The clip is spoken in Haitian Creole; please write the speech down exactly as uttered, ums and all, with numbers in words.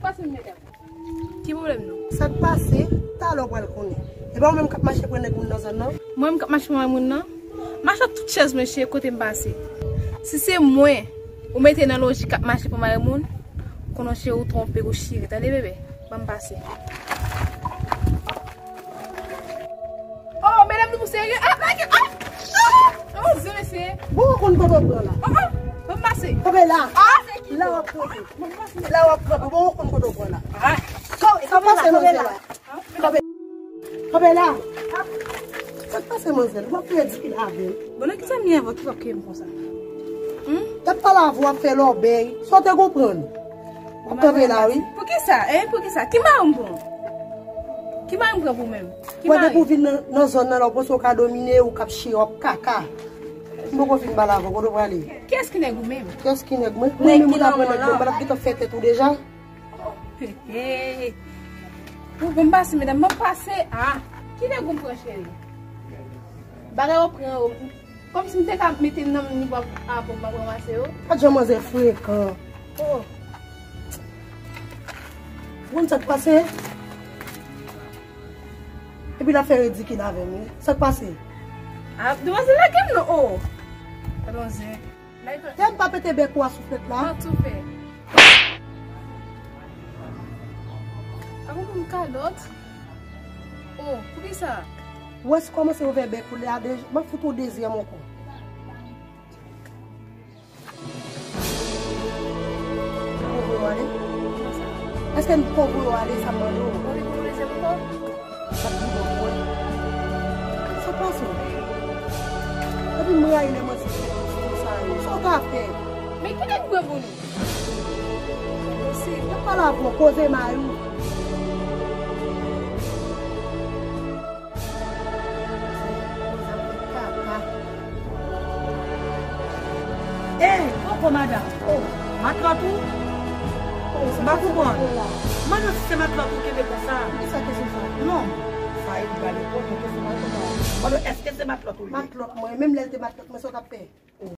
Pase m, medam. Ki pwoblèm nou? Sa k pase, talè w pral konnen. E pa ou menm k ap mache pran nèg moun nan zòn nan? Mwen menm k ap mache pran moun nan? Mache ak tout chèz mwen cheri kote m pase. Si se mwen ou mete nan lojik k ap mache pran mari moun, konnen cheri ou twonpe, ou chire, tande bebe? Ban m pase. Oh, medam nou serye? Ah, lage, ah! Ah! Oh, zye mesye. Bon, ou konn kote w pran la. Ah, ah! Ban m pase. Kanpe la. Ah! La w ap kanpe. La w ap kanpe. Bon, ou konn kote w pran la. Ah! Sa pase manzè la. Kanpe. Kanpe la. Sa pase manzè la. W ap fè ridikil avè m. Bon, nan ki sa m gen avè w ki w ap kriye m konsa? Hmm? T ap pale avè w, w ap fè lòbèy. Sa w te konprann? W ap kanpe la, wi. Poukisa? Hein? Poukisa? Ki mari m pran? Ki mari m pran pou menm? Ki mari? Mwen depi w vin nan, nan zòn nan la, ou panse w ka domine, ou k ap chire, w ap kaka. M poko fin pale avè w, kote w prale? Kiyès ki nèg ou menm? Kiyès ki nèg mwen? Mwen menm ou ta pran nèg mwen, m pa t ap gentan fè tèt ou deja. Hey, hey. Ou ban m pase, medam, ban m pase. Ah, ki nèg ou m pran, cheri? Bagay ou pran yo. Kòmsi m te ka mete nan nivo avè w, m ap ranmase yo. Pa t jan manzè frekan. Oh. Ou konn sa k pase? Epi l ap fè ridikil avè m, wi. Sa k pase? Ah, demwazèl lage m non, oh. Demwazèl. Tè m pa pete bèk ou a souflèt la. Mwen tou fè. Avan pou m kalòt. Oh, poukisa? Ou wè si kòmanse ouvè bèk ou la, m ap fout ou dezyèm ankò. Ou voye w ale? Èske m poko voye w ale, sa m mande w? Ou vin pou dezyèm ankò? Sa k pi bon pou mwen. Sa pase w? Epi m rayi lè manzè fè konsa yo. Sa w ka fè? Men ki nèg mwen pou nou? Osi, m ap pale avè w, koze mari w. Ey, poko madanm. Oh, matlòt ou? Oh, m pa konprann. Mande si se matlòt ou kenbe konsa. Poukisa kesyon sa? Non. Sa e pale. Oh, non, kesyon matlòt. Mande èske se matlòt ou li ye? Matlòt mwen, menm lè l te matlòt mwen, sa w t ap fè?